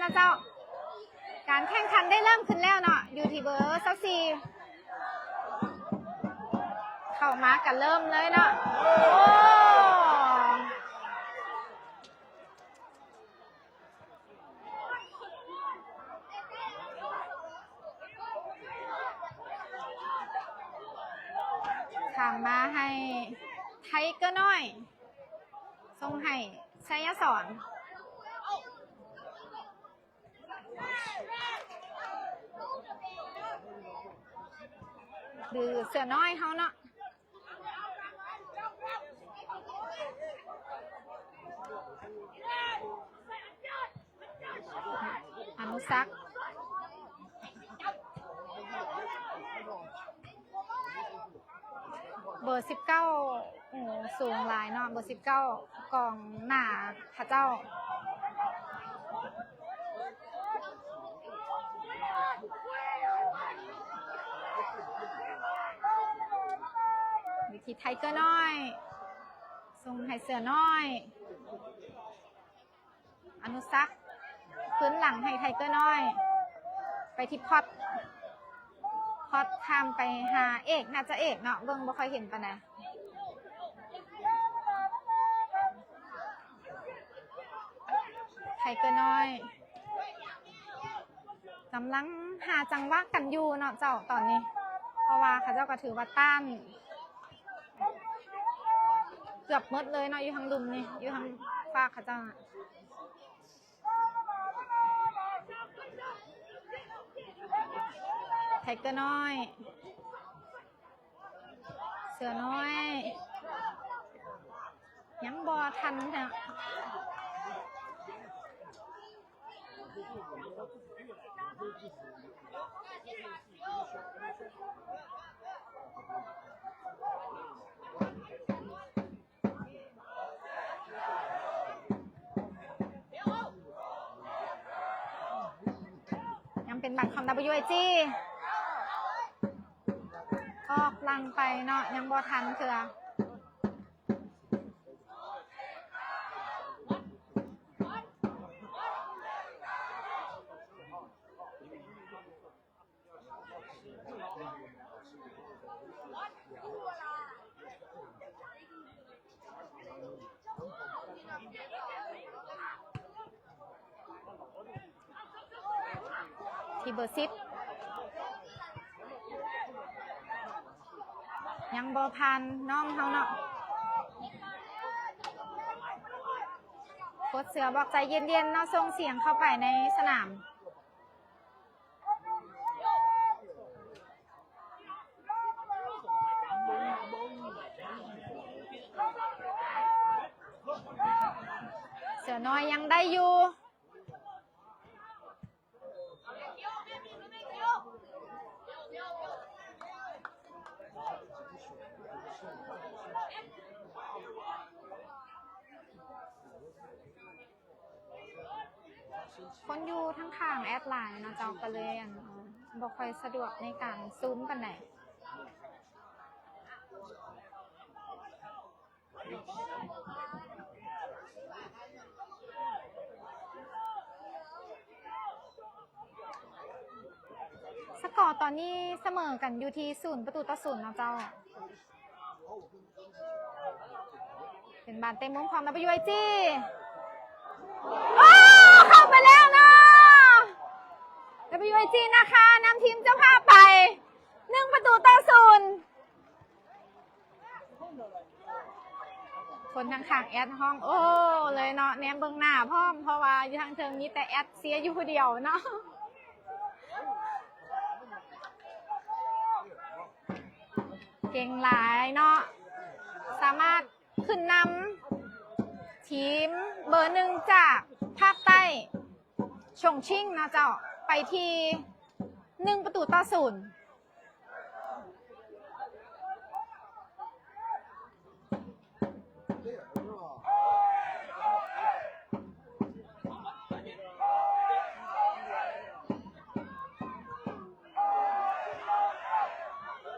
ນະເຈົ້າ ການແຂ່ງຂັນໄດ້ເລີ່ມຂຶ້ນແລ້ວເນາະ ຢູ່ທີ່ເບີຊາວສີ່ ເຂົ້າມາກະເລີ່ມເລີຍເນາະ ໂອ້ ຂ້າມມາໃຫ້ໄທເກີນ້ອຍ ສົ່ງໃຫ້ໄຊຍະສອນ ຫຼືເສືອນ້ອຍເຮົາເນາະ ອະນຸສັກ ເບີສິບເກົ້າ ໂອ້ ສູງຫຼາຍເນາະ ເບີສິບເກົ້າ ກອງໜ້າຂະເຈົ້າ ວິທີໄທເກີນ້ອຍ ສົ່ງໃຫ້ເສືອນ້ອຍ ອະນຸສັກ ຄືນຫຼັງໃຫ້ໄທເກີນ້ອຍ ໄປທີ່ພອດ ພອດຂ້າມໄປຫາເອກ ໜ້າຈະເອກເນາະ ເບິ່ງບໍ່ຄ່ອຍເຫັນປານໃດ ໄທເກີນ້ອຍ ກຳລັງຫາຈັງຫວະກັນຢູ່ເນາະເຈົ້າຕອນນີ້ ເພາະວ່າເຂົາເຈົ້າກໍຖືວ່າຕ້ານເກືອບໝົດເລີຍເນາະ ຢູ່ທາງລຸ່ມນີ້ ຢູ່ທາງຟາກເຂົາເຈົ້າ ໄທເກີນ້ອຍ ເສືອນ້ອຍ ຍັງບໍ່ທັນເນາະ ຍັງເປັນບັດຂອງ WIG ອອກຫຼັງໄປເນາະ ຍັງບໍ່ທັນເທື່ອ. ທີ່ເບີສິບ ຍັງບໍ່ຜ່ານນ້ອງເຮົາເນາະ. ໂຄດເສືອບອກໃຈເຢັນໆເນາະ ສົ່ງສຽງເຂົ້າໄປໃນສະໜາມ. ເສືອນ້ອຍຍັງໄດ້ຢູ່. ຄົນຢູ່ທາງຂ້າງແອັດຫຼາຍເນາະເຈົ້າ ກໍເລີຍ ອັນ ບໍ່ຄ່ອຍສະດວກໃນການຊູມປານໃດ. ສະກໍຕອນນີ້ສະເໝີກັນຢູ່ທີ່ສູນປະຕູຕໍ່ສູນເນາະເຈົ້າ. ເປັນບານເຕະມຸມຂອງ WIG ໂອ້ ເຂົ້າໄປແລ້ວເນາະ. WIG ນາຄານຳທີມເຈົ້າພາບໄປ ໜຶ່ງປະຕູຕໍ່ສູນ. ຄົນທາງຂ້າງແອັດຮ້ອງໂອ້ເລີຍເນາະ ແນມເບິ່ງໜ້າພ້ອມ ເພາະວ່າຢູ່ທາງເທິງມີແຕ່ແອັດເຊຍຢູ່ຜູ້ດຽວເນາະ. ເກັ່ງຫຼາຍເນາະ ສາມາດຂຶ້ນນຳທີມເບີໜຶ່ງຈາກພາກໃຕ້ ຊົງຊິງເນາະເຈົ້າ ໄປທີ່ໜຶ່ງປະຕູຕໍ່ສູນ.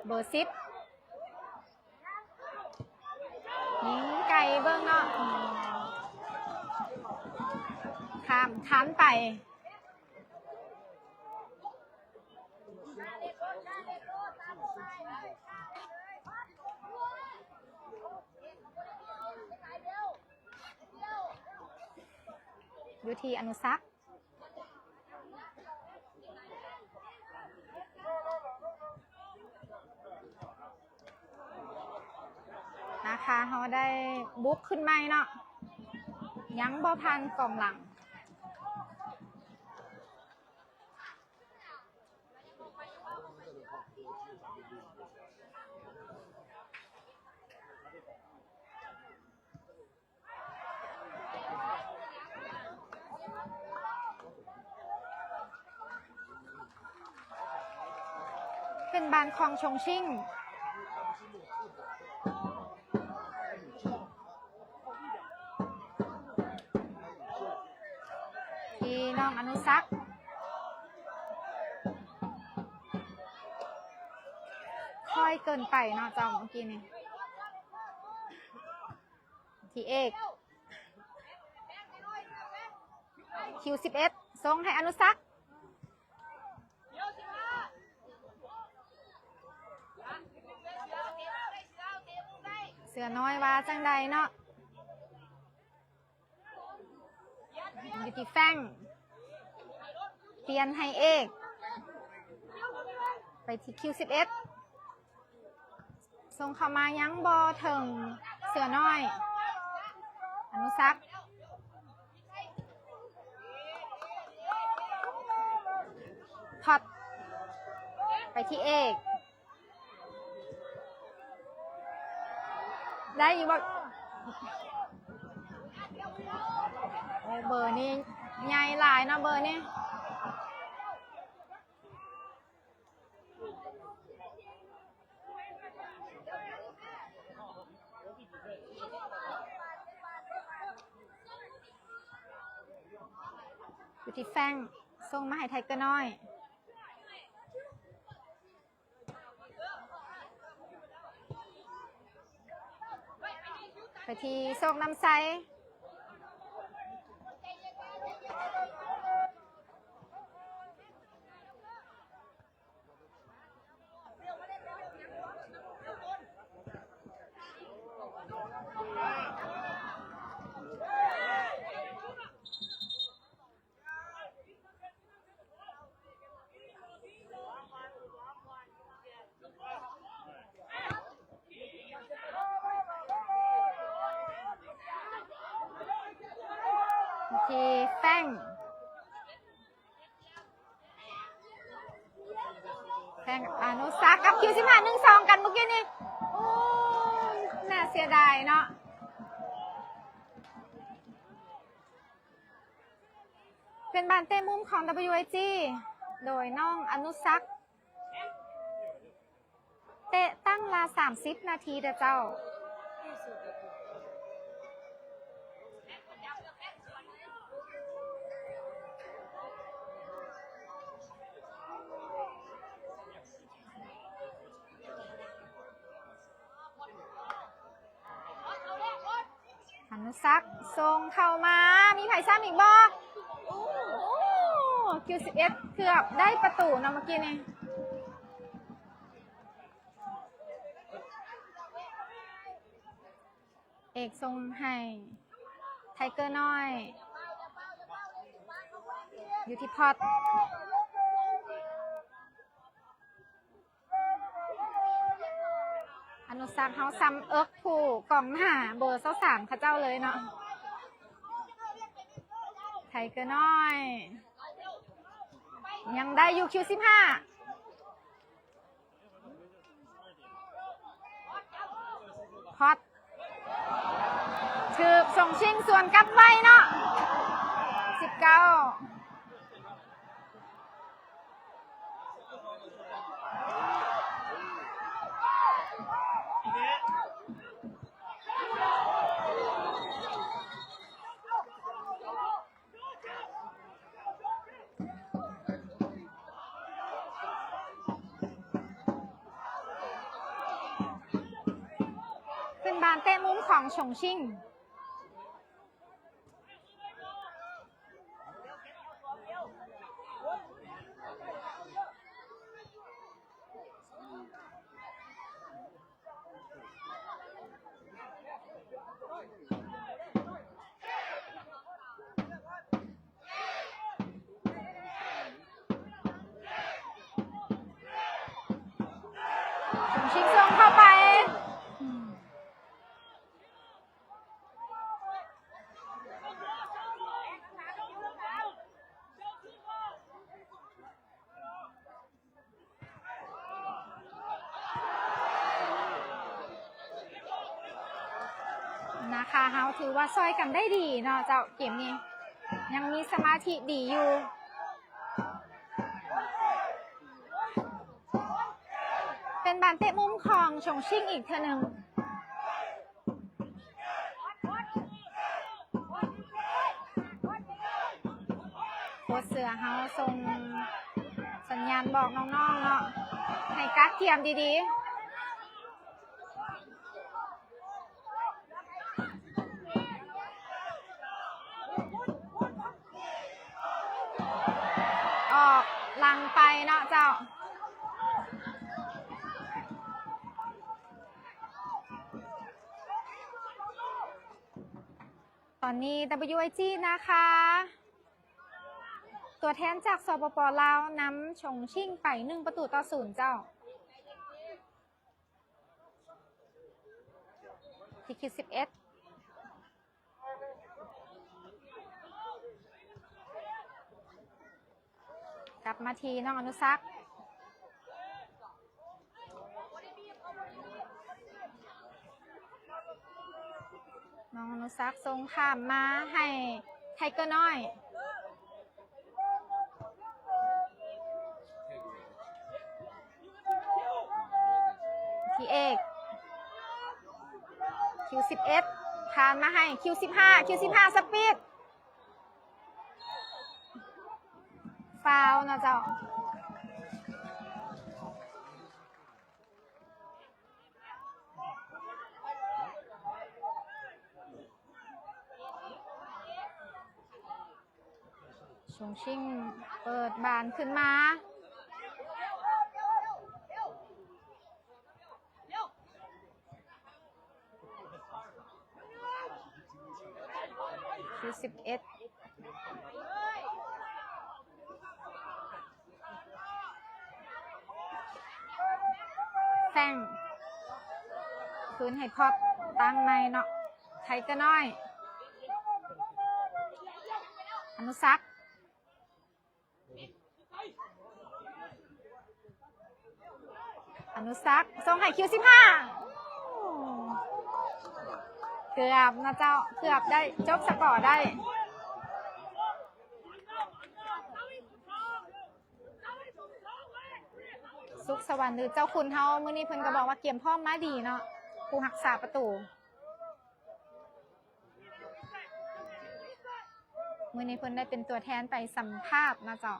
ເບີສິບ ຍິງໄກເບິ່ງເນາະ ຂ້າມຄັນໄປ. ຢູ່ທີ່ອະນຸສັກ. ນາຄາເຮົາໄດ້ບຸກຂຶ້ນໃໝ່ເນາະ ຍັງບໍ່ຜ່ານກອງຫຼັງ. ເປັນບານຂອງຊົງຊິງ ທີ່ນ້ອງອະນຸສັກ ຄ່ອຍເກີນໄປເນາະເຈົ້າ ເມື່ອກີ້ນີ້. ທີ່ເອກ ຄິວສິບເອັດ ສົ່ງໃຫ້ອະນຸສັກ ເສືອນ້ອຍວ່າຈັ່ງໃດເນາະ ຢູ່ທີ່ແຟງ ປ່ຽນໃຫ້ເອກ ໄປທີ່ຄິວສິບເອັດ ສົ່ງເຂົ້າມາຍັງບໍ່ເຖິງເສືອນ້ອຍ ອະນຸສັກ ພັດ ໄປທີ່ເອກ ໄດ້ຢູ່ບໍ່? ໂອ້ ເບີນີ້ໃຫຍ່ຫຼາຍເນາະ ເບີນີ້. ຢູ່ທີ່ແຟງ ສົ່ງມາໃຫ້ໄທເກີນ້ອຍ ໄປທີ່ໂຊກນຳໄຊ. ທີ່ແຟງ ແຟງອະນຸສັກກັບຄິວສິບຫ້າ ໜຶ່ງສອງກັນເມື່ອກີ້ນີ້. ໂອ້ ໜ້າເສຍດາຍເນາະ. ເປັນບານເຕະມຸມຂອງ WIG ໂດຍນ້ອງອະນຸສັກ. ເຕະຕັ້ງລະສາມສິບນາທີເດີເຈົ້າ. ອະນຸສັກ ສົ່ງເຂົ້າມາ ມີໃຜຊ້ຳອີກບໍ່? ໂອ້ ຄິວສິບເອັດ ເກືອບໄດ້ປະຕູເນາະ ເມື່ອກີ້ນີ້. ເອກສົ່ງໃຫ້ໄທເກີນ້ອຍ ຢູ່ທີ່ພອດ. ອະນຸສັກເຮົາຊ້ຳເອິກຜູ້ກອງໜ້າເບີຊາວສາມເຂົາເຈົ້າເລີຍເນາະ. ໄທເກີນ້ອຍ ຍັງໄດ້ຢູ່ ຄິວສິບຫ້າ ພອດ ຖືກສົ່ງຊິງສວນກັບໄວເນາະ ສິບເກົ້າ. ຂຶ້ນບານເຕະມຸມຂອງຊົງຊິງ. ເ ເຮົາຖືວ່າຊ່ອຍກັນໄດ້ດີເນາະເຈົ້າ ເກມນີ້ຍັງມີສະມາທິດີຢູ່. ເປັນບານເຕະມຸມຂອງຊົງຊິງອີກເທື່ອໜຶ່ງ. ໂຄດເສືອເຮົາສົ່ງສັນຍານບອກນ້ອງໆເນາະ ໃຫ້ກະກຽມດີໆ. ອອກຫຼັງໄປເນາະເຈົ້າ. ຕອນນີ້ WIG ນະຄາ ຕົວແທນຈາກ ສປປ ລາວ ນຳຊົງຊິງໄປ ໜຶ່ງປະຕູຕໍ່ ສູນ ເຈົ້າ. ທີ່ຂີດສິບເອັດ ກັບມາທີ່ນ້ອງອະນຸສັກ. ນ້ອງອະນຸສັກສົ່ງຂ້າມມາໃຫ້ໄທເກີນ້ອຍ. ທີ່ເອກ ຄິວສິບເອັດ ຜ່ານມາໃຫ້ຄິວສິບຫ້າ ຄິວສິບຫ້າ ສະປີດ ຟາວເນາະເຈົ້າ. ຊົງຊິງເປີດບານຂຶ້ນມາ ທີສິບເອັດ ແຟງ ຄືນໃຫ້ພອບ ຕັ້ງໃໝ່ເນາະ ໄທເກີນ້ອຍ ອະນຸສັກ ອະນຸສັກ ສົ່ງໃຫ້ຄິວສິບຫ້າ ເກືອບນະເຈົ້າ ເກືອບໄດ້ ຈົບສະກໍໄດ້. ສຸກສະຫວັນ ຫຼື ເຈົ້າຄຸນເຮົາ ມື້ນີ້ເພິ່ນກໍບອກວ່າກຽມພ້ອມມາດີເນາະ ຜູ້ຮັກສາປະຕູ. ມື້ນີ້ເພິ່ນໄດ້ເປັນຕົວແທນໄປສຳພາດເນາະເຈົ້າ.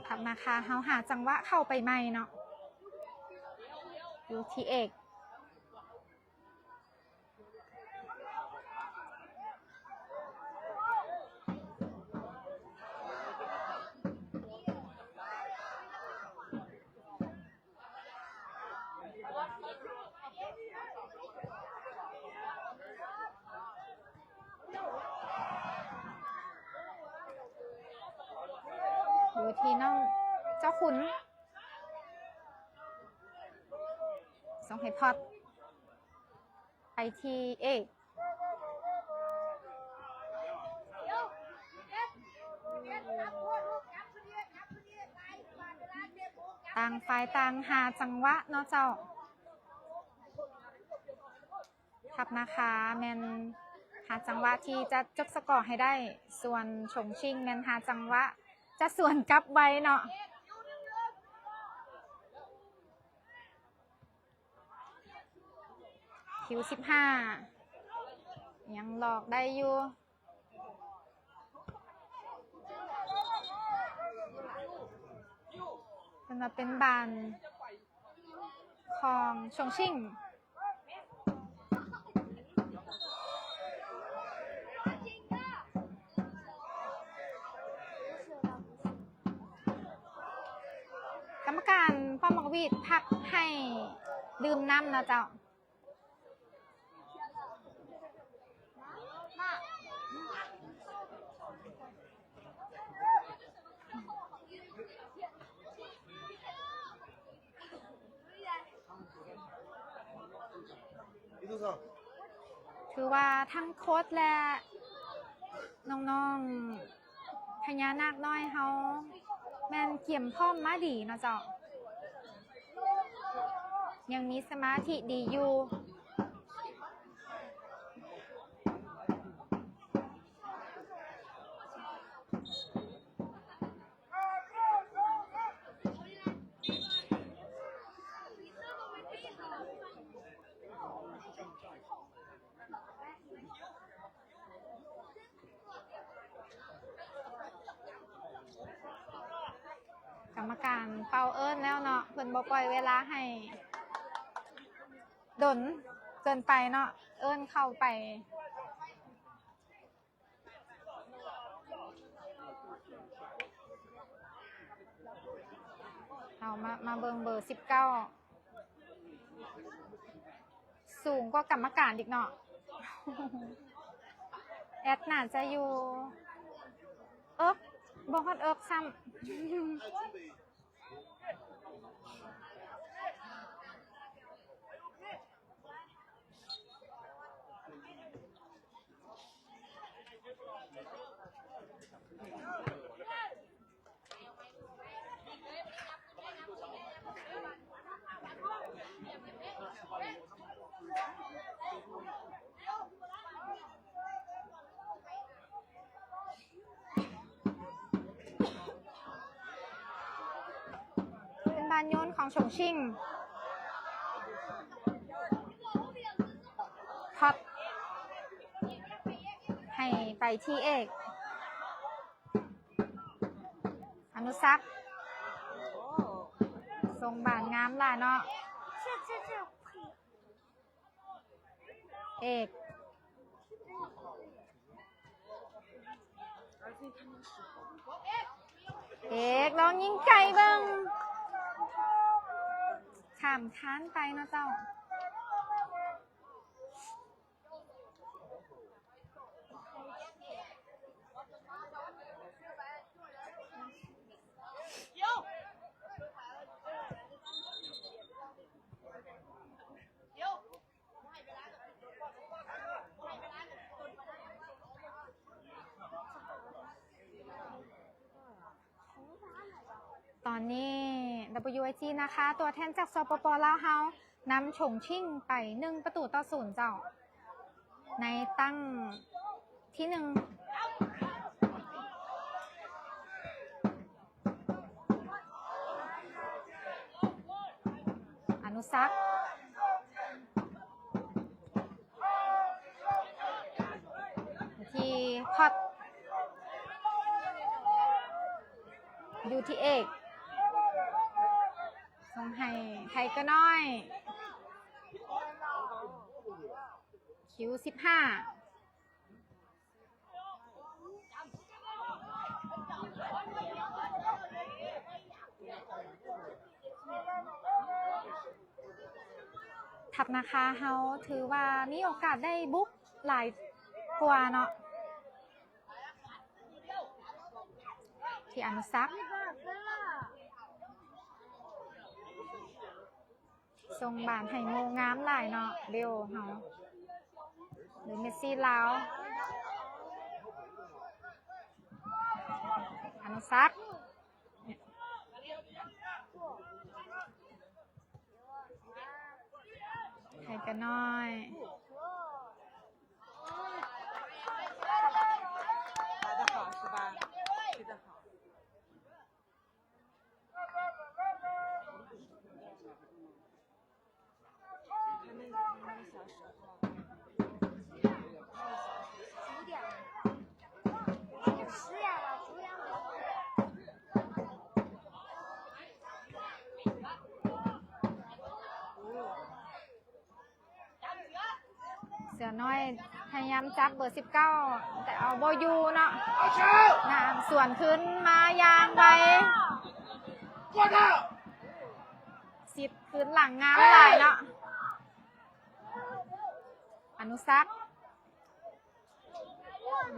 ທັບນາຄາເຮົາຫາຈັງຫວະເຂົ້າໄປໃໝ່ເນາະ ຢູ່ທີເອກ ຢູ່ທີ່ນ້ອງເຈົ້າຂຸນ ສົ່ງໃຫ້ພອດ ໄປທີ່ເອກ ຕ່າງຝ່າຍຕ່າງຫາຈັງຫວະເນາະເຈົ້າ. ທັບນາຄາແມ່ນຫາຈັງຫວະທີ່ຈະຈົບສະກໍໃຫ້ໄດ້ ສ່ວນຊົງຊິງແມ່ນຫາຈັງຫວະຈະສວນກັບໄວເນາະ. ຄິວສິບຫ້າ ຍັງຫຼອກໄດ້ຢູ່ ເປັນວ່າເປັນບານຂອງຊົງຊິງ. ກຳມະການເປົ່າໝາກຫວີດພັກໃຫ້ດື່ມນ້ຳນະເຈົ້າ. ຖືວ່າທັງໂຄດ ແລະ ນ້ອງໆ ພະຍານາກນ້ອຍເຮົາແມ່ນກຽມພ້ອມມາດີເນາະເຈົ້າ, ຍັງມີສະມາທິດີຢູ່. ກຳມະການເປົ່າເອີ້ນແລ້ວເນາະ, ເພິ່ນບໍ່ປ່ອຍເວລາໃຫ້ດົນເກີນໄປເນາະ, ເອີ້ນເຂົ້າໄປ. ເຮົາມາ ມາເບິ່ງເບີສິບເກົ້າ ສູງກວ່າກຳມະການອີກເນາະ. ແອັດໜ້າຈະຢູ່ເອິກ ບໍ່ຮອດເອິກຊ້ຳ. ເປັນບານໂຍນຂອງຊົງຊິງ ພັດໃຫ້ໄປທີ່ເອກ ອະນຸສັກ ສົ່ງບານງາມຫຼາຍເນາະ. ເອກ ເອກ ລອງຍິງໄກເບິ່ງ ຂ້າມຄານໄປເນາະເຈົ້າ. ຕອນນີ້ WIG ນາຄາ ຕົວແທນຈາກ ສປປ ລາວ ເຮົາ ນຳຊົງຊິງໄປໜຶ່ງປະຕູຕໍ່ສູນເຈົ້າ ໃນຕັ້ງທີໜຶ່ງ. ອະນຸສັກ ທີ່ພັດ ຢູ່ທີ່ເອກ ສົ່ງໃຫ້ໄທເກີນ້ອຍ ຄິວສິບຫ້າ. ທັບນາຄາເຮົາຖືວ່າມີໂອກາດໄດ້ບຸກຫຼາຍກວ່າເນາະ ທີ່ອະນຸສັກ ສົ່ງບານໃຫ້ໂງ່ງາມຫຼາຍເນາະ ເບວເຮົາ ຫຼື ເມດຊີລາວ. ອະນຸສັກ ໄທເກີນ້ອຍ. ເສືອນ້ອຍພະຍາຍາມຈັບເບີສິບເກົ້າ ແຕ່ເອົາບໍ່ຢູ່ເນາະ. ນາງສວນຄືນມາຢ່າງໄວ ຊິດຄືນຫຼັງງາມຫຼາຍເນາະ. ອະນຸສັກ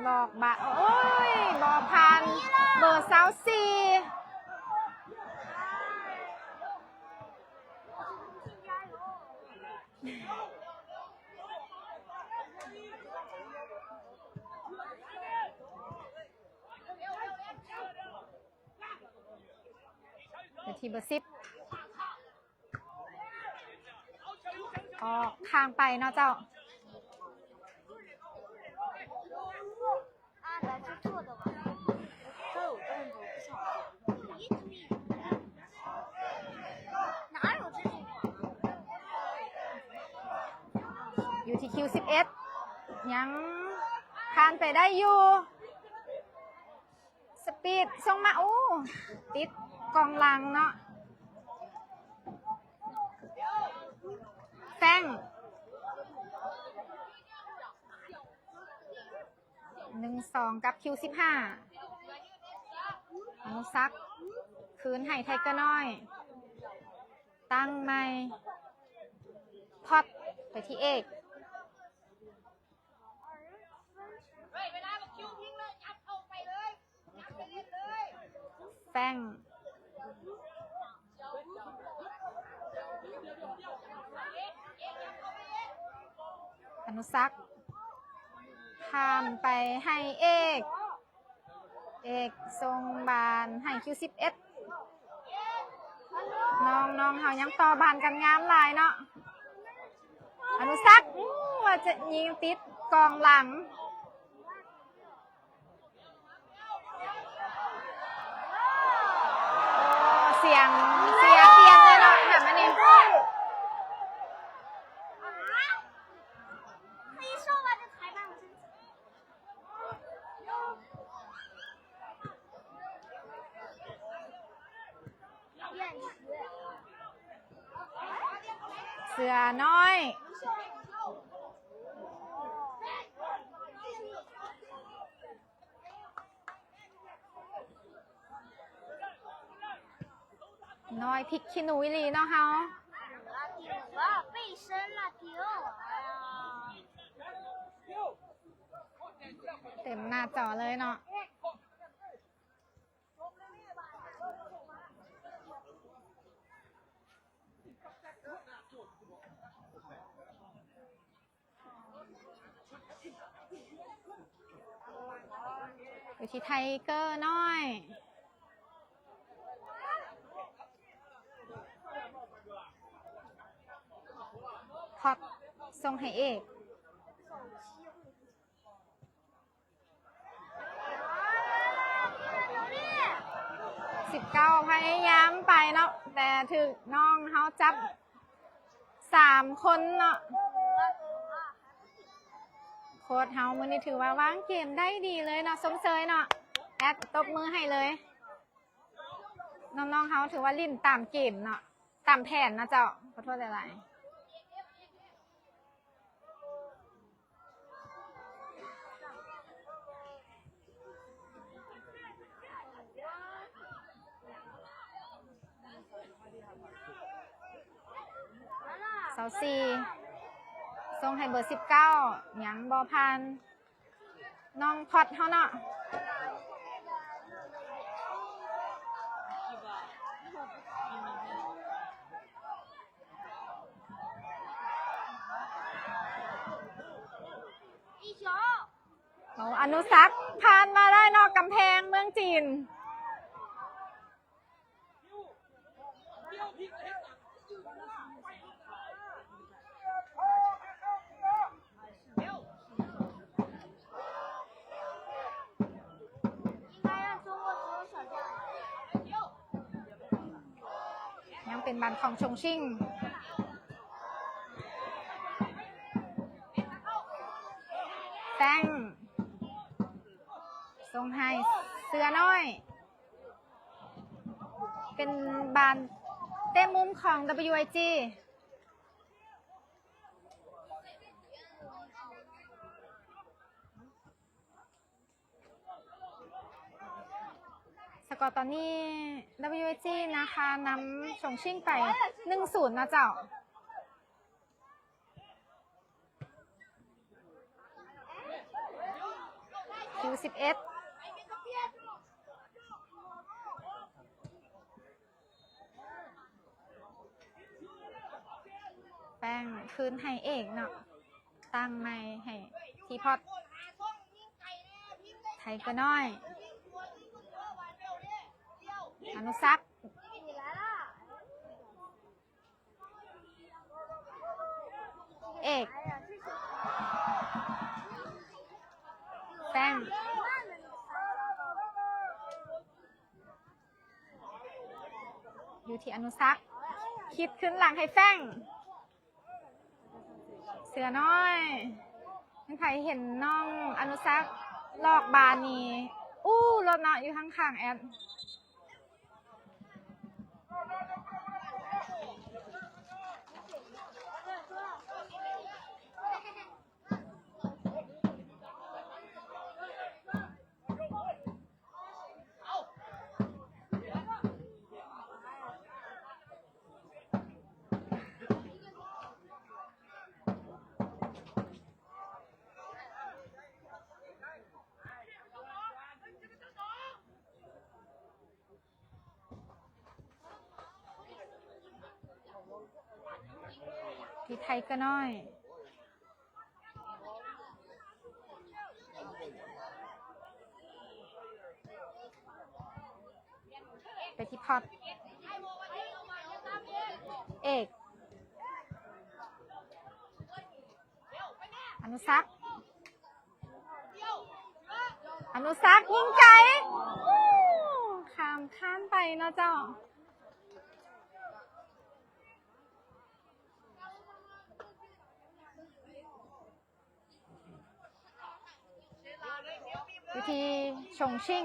ຫຼອກບາດ ໂອ້ຍ ບໍ່ຜ່ານ ເບີຊາວສີ່. ອ ເປັນທີ່ເບີສິບ ອອກຂ້າງໄປເນາະເຈົ້າ. ຢູ່ທີ່ຄິວສິບເອັດ ຍັງຜ່ານໄປໄດ້ຢູ່. ສະປີດສົ່ງມາ ໂອ້ ຕິດກອງຫຼັງເນາະ. ແຟງ ໜຶ່ງສອງ ກັບຄິວສິບຫ້າ ອະນຸສັກ ຄືນໃຫ້ໄທເກີນ້ອຍ ຕັ້ງໃໝ່ ພອດໄປທີ່ເອກ. ແຟງ ອະນຸສັກ ຂ້າມໄປໃຫ້ເອກ ເອກສົ່ງບານໃຫ້ຄິວສິບເອັດ. ນ້ອງໆເຮົາຍັງຕໍ່ບານກັນງາມຫຼາຍເນາະ. ອະນຸສັກ ອືມ ວ່າຈະຍິງຕິດກອງຫຼັງ. ໂອ້ ສຽງເຊຍປ່ຽນເລີຍເນາະ ຫາມານີ້. ເສືອນ້ອຍ ນ້ອຍພິກຂີ້ໜູອີ່ຫຼີເນາະເຮົາ. ເຕັມໜ້າຈໍເລີຍເນາະ. ຢູ່ທີ່ໄທເກີນ້ອຍ ພອດສົ່ງໃຫ້ເອກ. ສິບເກົ້າ ພະຍາຍາມໄປເນາະ ແຕ່ຖືກນ້ອງເຮົາຈັບສາມຄົນເນາະ. ໂຄດເຮົາມື້ນີ້ຖືວ່າວາງເກມໄດ້ດີເລີຍເນາະ ຊົມເຊີຍເນາະ ແອັດຕົບມືໃຫ້ເລີຍ. ນ້ອງໆເຮົາຖືວ່າຫຼິ້ນຕາມເກມເນາະ ຕາມແຜນນະເຈົ້າ ຂໍໂທດຫຼາຍໆ. ຊາວສີ່ ສົ່ງໃຫ້ເບີສິບເກົ້າ ຍັງບໍ່ຜ່ານ ນ້ອງພອດເຮົາເນາະ. ໂອ້ ອະນຸສັກຜ່ານມາໄດ້ນອກກຳແພງເມືອງຈີນ. ຍັງເປັນບານຂອງຊົງຊິງ ແຟງ ສົ່ງໃຫ້ເສືອນ້ອຍ ເປັນບານເຕະມຸມຂອງ WIG. ສະກໍຕອນນີ້ WIG ນາຄານຳຊົງຊິງໄປ ໜຶ່ງສູນ ນະເຈົ້າ. ຄິວສິບເອັດ ແປ້ງຄືນໃຫ້ເອກເນາະ ຕັ້ງໃໝ່ໃຫ້ທີພອດ ໄທເກີນ້ອຍ ອະນຸສັກ ເອກ ແປ້ງ ຢູ່ທີ່ອະນຸສັກ ຄິດຄືນຫຼັງໃຫ້ແປ້ງ ເສືອນ້ອຍ ມີໃຜເຫັນນ້ອງອະນຸສັກຫຼອກບານນີ້ ອູ້ໂລດເນາະ ຢູ່ຂ້າງໆແອັດ. ທີ່ໄທເກີນ້ອຍ ໄປທີ່ພອດ ເອກ ອະນຸສັກ ອະນຸສັກ ຍິງໄກ ຂ້າມຄານໄປເນາະເຈົ້າ. ວິທີຊົງຊິງ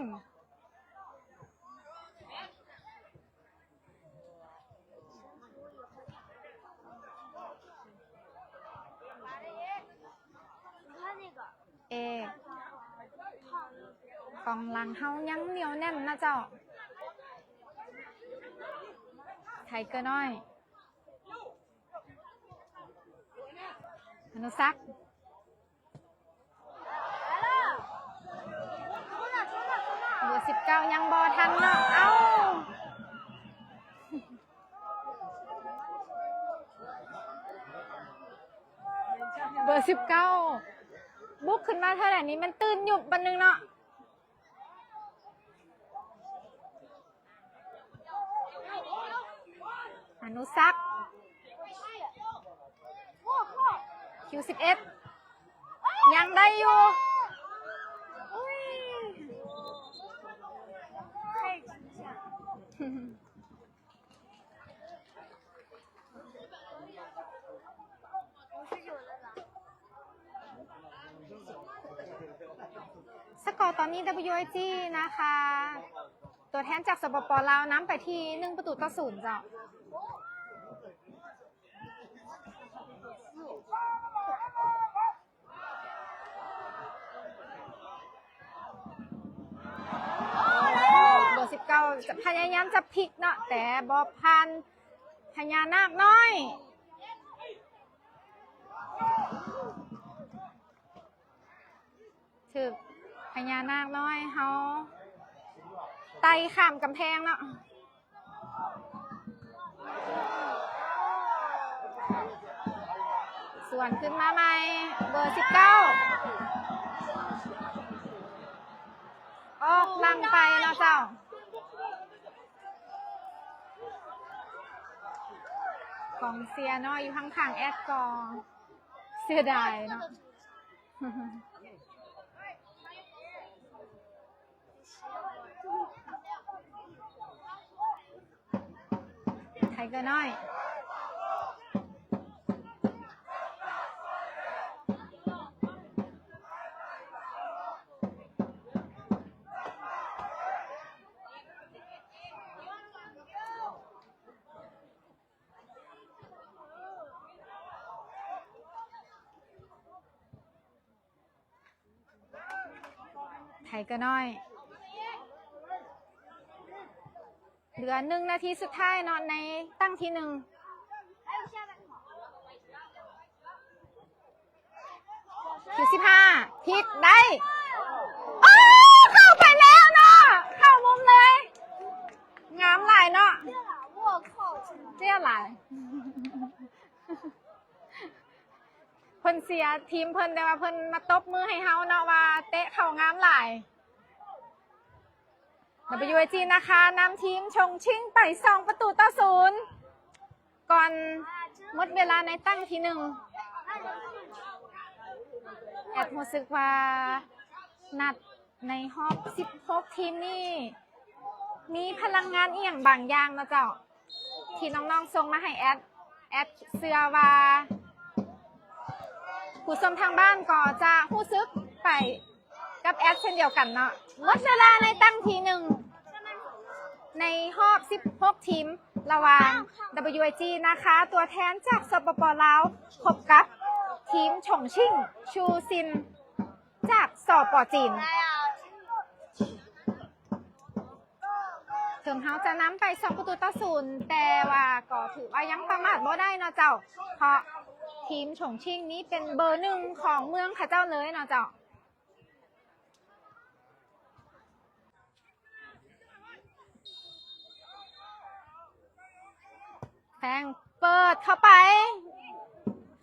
ເອກ ກອງຫຼັງເຮົາຍັງໜຽວແໜ້ນນະເຈົ້າ ໄທເກີນ້ອຍ ອະນຸສັກ ເບີສິບເກົ້າ ຍັງບໍ່ທັນເນາະ ເອົ້າ ເບີສິບເກົ້າ ບຸກຂຶ້ນມາເທື່ອໃດນີ້ແມ່ນຕື່ນຍຸບບັດໜຶ່ງເນາະ. ອະນຸສັກ ຄິວສິບເອັດ ຍັງໄດ້ຢູ່ ອຸ້ຍ ສະກໍຕອນນີ້ ດັບເບິນຢູໄອຈີ ນະຄະ ຕົວແທນຈາກ ສປປ ລາວ ນຳໄປທີ່ໜຶ່ງປະຕູຕໍ່ສູນເຈົ້າ. ເບີສິບເກົ້າ ຈະພະຍາຍາມຈະພລິກເນາະ ແຕ່ບໍ່ຜ່ານ ພະຍານາກນ້ອຍ ຖືກພະຍານາກນ້ອຍເຮົາໄຕ່ຂ້າມກຳແພງເນາະ. ສວນຂຶ້ນມາໃໝ່ ເບີສິບເກົ້າ ອອກຫຼັງໄປເນາະເຈົ້າ. ກອງເຊຍເນາະ ຢູ່ຂ້າງໆແອັດກໍເສຍດາຍເນາະ. ໄທເກີນ້ອຍ ໄທເກີນ້ອຍ ເຫຼືອໜຶ່ງນາທີສຸດທ້າຍເນາະ ໃນຕັ້ງທີໜຶ່ງ. ທີສິບຫ້າ ພລິກໄດ້ ໂອ້ ເຂົ້າໄປແລ້ວເນາະ ເຂົ້າມຸມເລີຍ ງາມຫຼາຍເນາະ ເຈ້ຍຫຼາຍ. ເພິ່ນເຊຍທີມເພິ່ນ ແຕ່ວ່າເພິ່ນມາຕົບມືໃຫ້ເຮົາເນາະ ວ່າເຕະເຂົ້າງາມຫຼາຍ. ດັບເບິນຢູໄອຈີ ນະຄະ ນຳທີມຊົງຊິງໄປສອງປະຕູຕໍ່ສູນ ກ່ອນໝົດເວລາໃນຕັ້ງທີໜຶ່ງ. ແອດຮູ້ສຶກວ່ານັດໃນຮອບສິບຫົກທີມນີ້ ມີພະລັງງານອີ່ຫຍັງບາງຢ່າງເນາະເຈົ້າ ທີ່ນ້ອງໆສົ່ງມາໃຫ້ແອດ. ແອດເຊື່ອວ່າຜູ້ຊົມທາງບ້ານກໍຈະຮູ້ສຶກໄປກັບແອດເຊັ່ນດຽວກັນເນາະ. ໝົດເວລາໃນຕັ້ງທີໜຶ່ງ ໃນຮອບສິບຫົກທີມ ລະຫວ່າງ WIG ນາຄາ ຕົວແທນຈາກ ສປປ ລາວ ພົບກັບທີມ ຊົງຊິງ ຊູຊິນ ຈາກ ສປ ຈີນ. ເຖິງເຮົາຈະນຳໄປສອງປະຕູຕໍ່ສູນ ແຕ່ວ່າກໍຖືວ່າຍັງປະໝາດບໍ່ໄດ້ເນາະເຈົ້າ ເພາະທີມຊົງຊິງນີ້ເປັນເບີໜຶ່ງຂອງເມືອງເຂົາເຈົ້າເລີຍເນາະເຈົ້າ. ແຟງເປີດເຂົ້າໄປ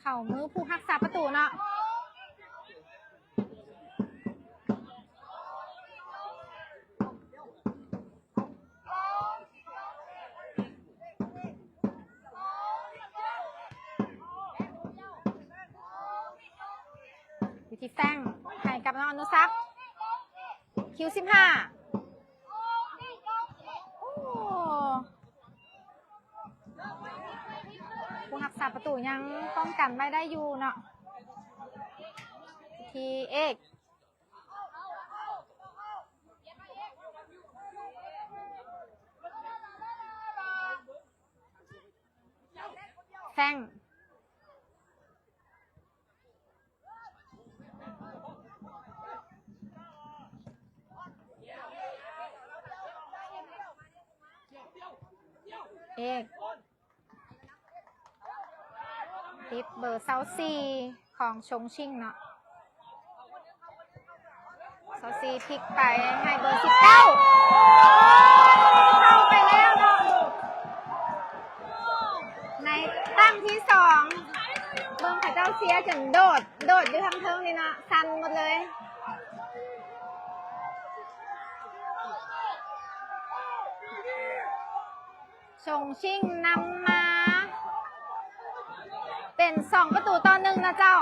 ເຂົ້າມືຜູ້ຮັກສາປະຕູເນາະ. ວິທີແຟງໃຫ້ກັບນ້ອງອະນຸສັກ ຄິວສິບຫ້າ ໂອ້ ຜູ້ຮັກສາປະຕູຍັງປ້ອງກັນໄວ້ໄດ້ຢູ່ເນາະ ທີ່ເອກ ແຟງ ເອກ ຕິດເບີຊາວສີ່ຂອງຊົງຊິງເນາະ. ຊາວສີ່ ພລິກໄປໃຫ້ເບີສິບເກົ້າ ເຂົ້າໄປແລ້ວເນາະ. ໃນຕັ້ງທີສອງ ເບິ່ງເຂົາເຈົ້າເຊຍຈົນໂດດ ໂດດຢູ່ທາງເທິງນີ້ເນາະ ສັ່ນໝົດເລີຍ. ຊົງຊິງນຳມາເປັນສອງປະຕູຕໍ່ໜຶ່ງນະເຈົ້າ.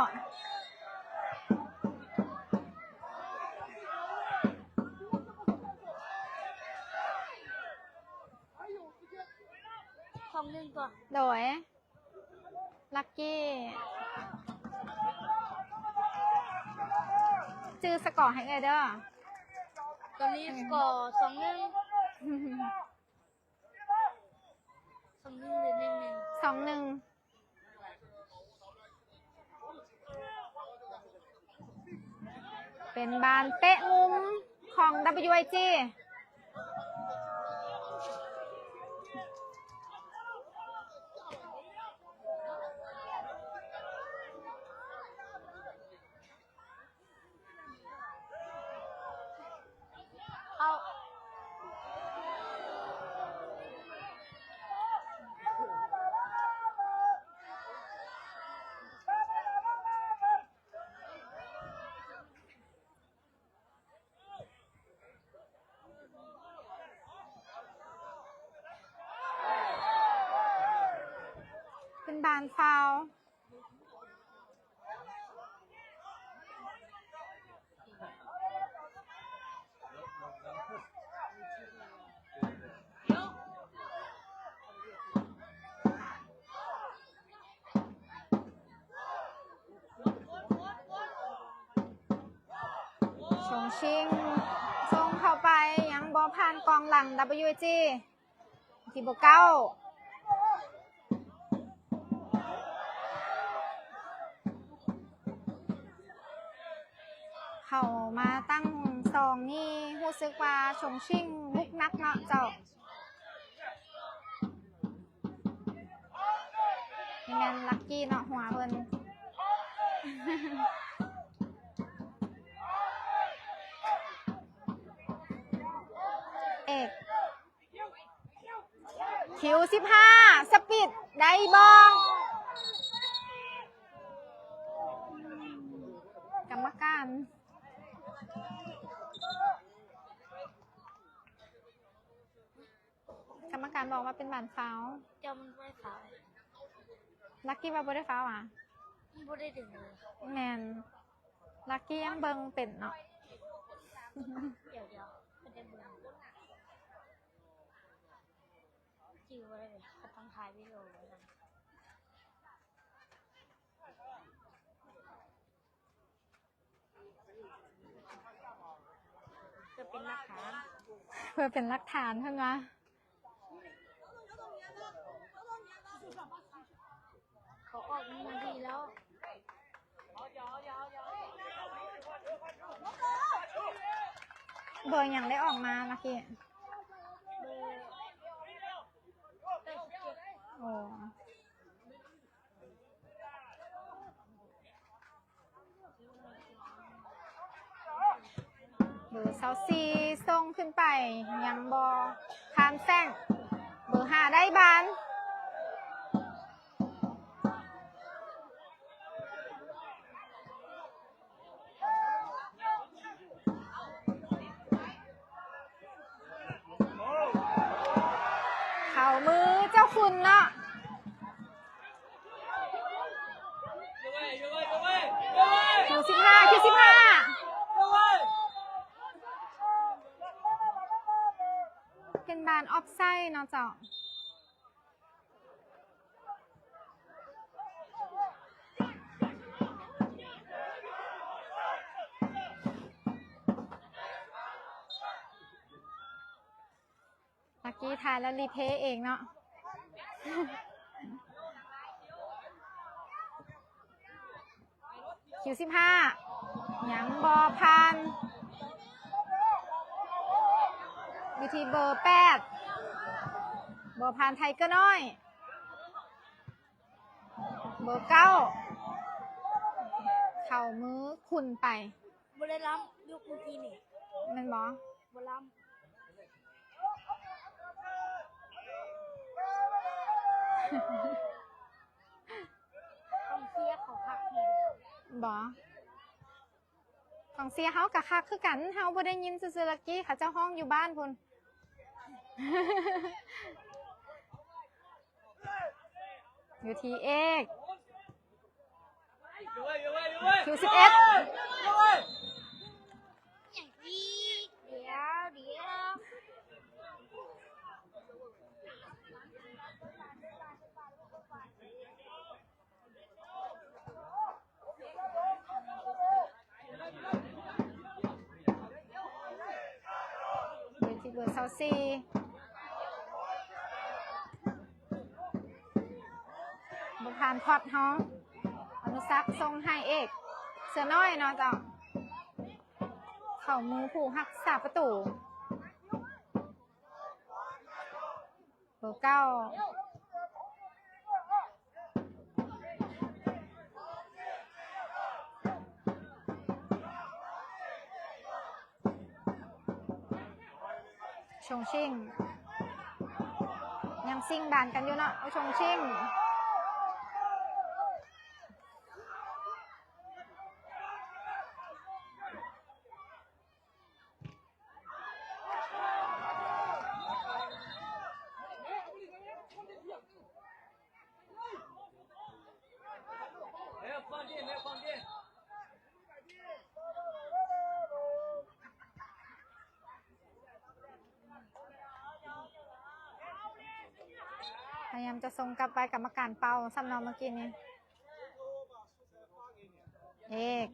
ສອງໜຶ່ງຕົວະ ໂດຍ ລັກກີ້ ຈື່ສະກໍໃຫ້ເອື້ອຍເດີ. ຕອນນີ້ສະກໍສອງໜຶ່ງ ສອງໜຶ່ງ ສອງໜຶ່ງ ເປັນບານເຕະມຸມຂອງ WIG. ເປັນບານຟາວ. ຊົງຊິງ ສົ່ງເຂົ້າໄປ ຍັງບໍ່ຜ່ານກອງຫຼັງ WIG. ທີເບີເກົ້າ ເຂົ້າມາຕັ້ງສອງນີ້ ຮູ້ສຶກວ່າຊົງຊິງບຸກໜັກເນາະເຈົ້າ. ນີ້ແມ່ນລັກກີ້ເນາະ ຫົວເພິ່ນ ເອກ ຄິວສິບຫ້າ ສະປິດ ໄດ້ບໍ່? ກຳມະການ ກຳມະການບອກວ່າເປັນບານຟາວ. ເຈົ້າມັນບໍ່ໄດ້ຟາວ. ລັກກີ້ວ່າບໍ່ໄດ້ຟາວຫວາ? ບໍ່ໄດ້ດຶງເລີຍ. ແມ່ນ ລັກກີ້ຍັງເບິ່ງເປັນເນາະ. ດຽວໆ ບໍ່ໄດ້ເບິ່ງ ຈື່ບໍ່ໄດ້ເລີຍ ເຂົາຕ້ອງຖ່າຍວິດີໂອໄວ້ນຳ. ເພື່ອເປັນຫຼັກຖານ ເພື່ອເປັນຫຼັກຖານເພິ່ນວ່າ. ເຂົາອອກມາດີແລ້ວ. ເບີຫຍັງໄດ້ອອກມາເມື່ອກີ້? ເບີແປດສິບເຈັດ. ໂອ້. ເບີຊາວສີ່ສົ່ງຂຶ້ນໄປ ຍັງບໍ່ຜ່ານແຟງ. ເບີຫ້າໄດ້ບານ. ເຂົ້າມືເຈົ້າຄຸນເນາະ. ຄິວສິບຫ້າ ຄິວສິບຫ້າ ເປັນບານອອບໄຊເນາະເຈົ້າ. ລັກກີ້ຖ່າຍແລ້ວຣີເພເອງເນາະ. ຄິວສິບຫ້າ ຍັງບໍ່ຜ່ານ ຢູ່ທີ່ເບີແປດ ບໍ່ຜ່ານໄທເກີນ້ອຍ. ເບີເກົ້າ ເຂົ້າມືຄຸນໄປ. ບໍ່ໄດ້ລ້ຳ ລູກເມື່ອກີ້ນີ້ ແມ່ນບໍ່? ບໍ່ລ້ຳ. ກອງເຊຍເຂົາຄັກແຮງ. ບໍ່? ກອງເຊຍເຮົາກະຄັກຄືກັນ. ເຮົາບໍ່ໄດ້ຍິນຊື່ໆ ລັກກີ້ ເຂົາເຈົ້າຮ້ອງຢູ່ບ້ານພຸ້ນ. ຢູ່ທີ່ເອກ. ຄິວສິບເອັດ ດຽວ ດຽວ. ເບີສິບ ເບີຊາວສີ່ ບໍ່ຜ່ານພອດເຮົາ. ອະນຸສັກສົ່ງໃຫ້ເອກ ເສືອນ້ອຍເນາະເຈົ້າ. ເຂົ້າມືຜູ້ຮັກສາປະຕູ. ເບີເກົ້າ ຊົງຊິງ ຍັງຊິງບານກັນຢູ່ເນາະ ຊົງຊິງ. ພະຍາຍາມຈະສົ່ງກັບໄປ ກຳມະການເປົ່າຊ້ຳເນາະ ເມື່ອກີ້ນີ້. ເອກ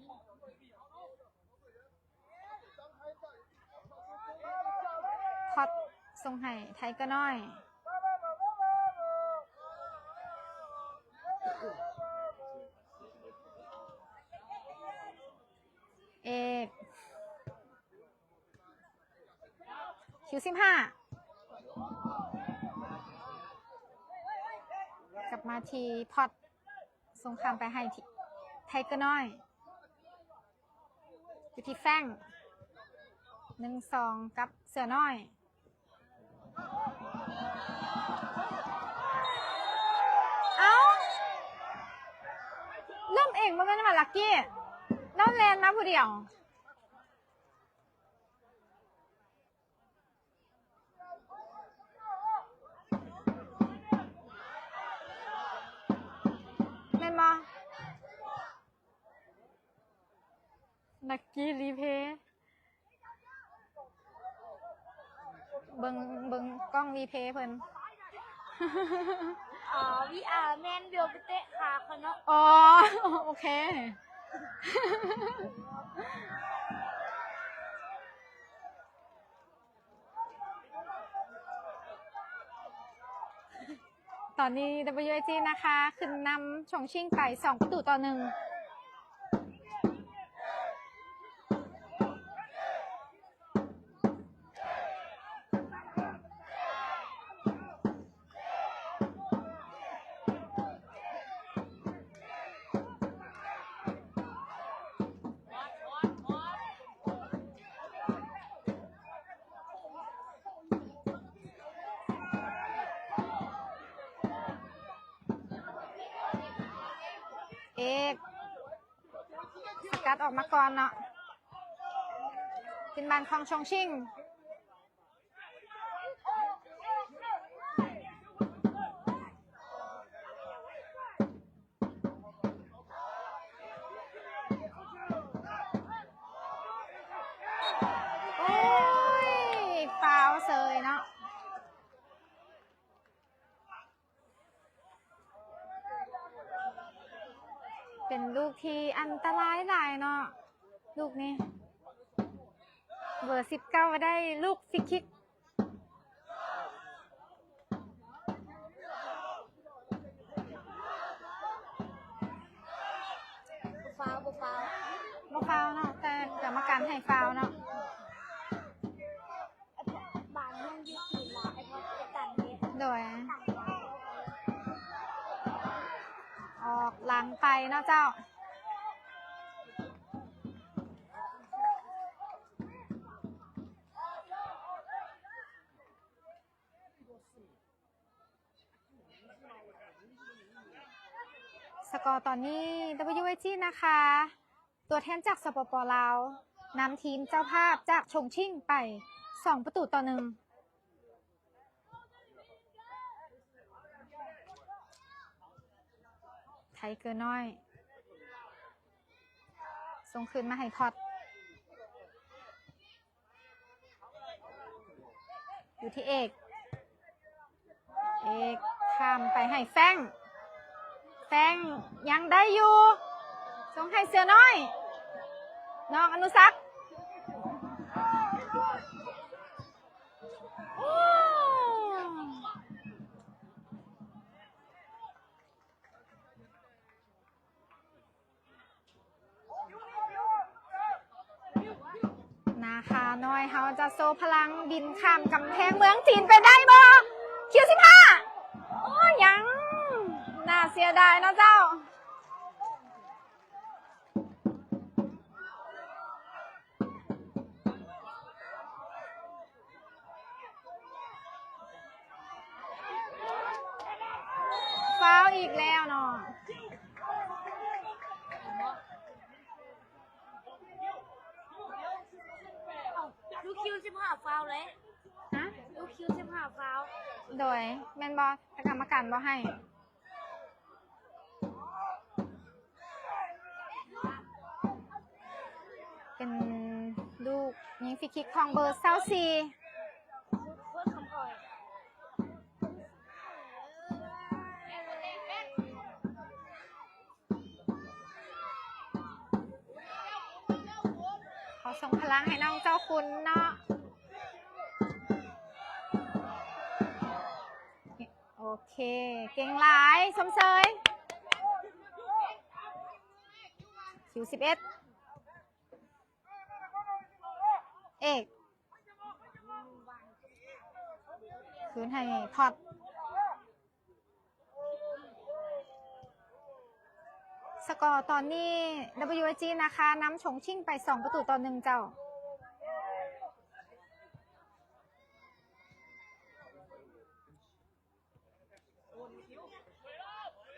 ພອດສົ່ງໃຫ້ໄທເກີນ້ອຍ. ເອກ ຄິວສິບຫ້າ ກັບມາທີ່ພອດ ສົ່ງຂ້າມໄປໃຫ້ທີ່ໄທເກີນ້ອຍ. ຢູ່ທີ່ແຟງ ໜຶ່ງສອງ ກັບເສືອນ້ອຍ. ເອົ້າ ເລີ່ມເອງບໍ່ແມ່ນຫວາ ລັກກີ້? ນ້ອງແລ່ນມາຜູ້ດຽວ. ແມ່ນບໍ່? ນັກກີ້ຣີເພ ເບິ່ງ ເບິ່ງກ້ອງຣີເພເພິ່ນ. ອໍ ວີອາ ແມ່ນ ເບວໄປເຕະຂາເຂົາເນາະ. ອໍ ໂອເຄ. ຕອນນີ້ ດັບເບິນຢູເອສຈີ ນາຄາ ຂຶ້ນນຳຊົງຊິງໄປ ສອງປະຕູຕໍ່ໜຶ່ງ. ເອກ ສະກັດອອກມາກ່ອນເນາະ. ຂຶ້ນບານຂອງຊົງຊິງ. ໂອ້ຍ ຟາວເສີຍເນາະ. ເປັນລູກທີ່ອັນຕະລາຍຫຼາຍເນາະ ລູກນີ້. ເບີສິບເກົ້າໄດ້ລູກຟຣີຄິກ. ບໍ່ຟາວ ບໍ່ຟາວ ບໍ່ຟາວເນາະ ແຕ່ກຳມະການໃຫ້ຟາວເນາະ. ໂດຍ ອອກຫຼັງໄປເນາະເຈົ້າ. ສະກໍຕອນນີ້ ດັບເບິນຢູເອສຈີ ນາຄາ ຕົວແທນຈາກ ສປປ ລາວ ນຳທີມເຈົ້າພາບຈາກຊົງຊິງໄປ ສອງປະຕູຕໍ່ໜຶ່ງ. ໄທເກີນ້ອຍ ສົ່ງຄືນມາໃຫ້ພອດ. ຢູ່ທີ່ເອກ ເອກຂ້າມໄປໃຫ້ແຟງ ແຟງຍັງໄດ້ຢູ່ ສົ່ງໃຫ້ເສືອນ້ອຍ ນ້ອງອະນຸສັກ. ນາຄານ້ອຍເຮົາຈະໂຊພະລັງບິນຂ້າມກຳແພງເມືອງຈີນໄປໄດ້ບໍ່? ຄິວສິບຫ້າ ໂອ້ ຍັງ ໜ້າເສຍດາຍເນາະເຈົ້າ. ຟາວອີກແລ້ວເນາະ. ລູກຄິວສິບຫ້າຟາວເລີຍ. ຮະ? ລູກຄິວສິບຫ້າຟາວ. ໂດຍ ແມ່ນບໍ່? ແຕ່ກຳມະການບໍ່ໃຫ້. ເປັນລູກຍິງຟຣີຄິກຂອງເບີຊາວສີ່. ຂໍສົ່ງພະລັງໃຫ້ນ້ອງເຈົ້າຄຸນເນາະ. ໂອເຄ ເກັ່ງຫຼາຍ ຊົມເຊີຍ. ຄິວສິບເອັດ ເອກ ຄືນໃຫ້ພອດ. ສະກໍຕອນນີ້ ດັບເບິນຢູເອສຈີ ນາຄາ ນຳຊົງຊິງໄປ ສອງປະຕູຕໍ່ໜຶ່ງເຈົ້າ.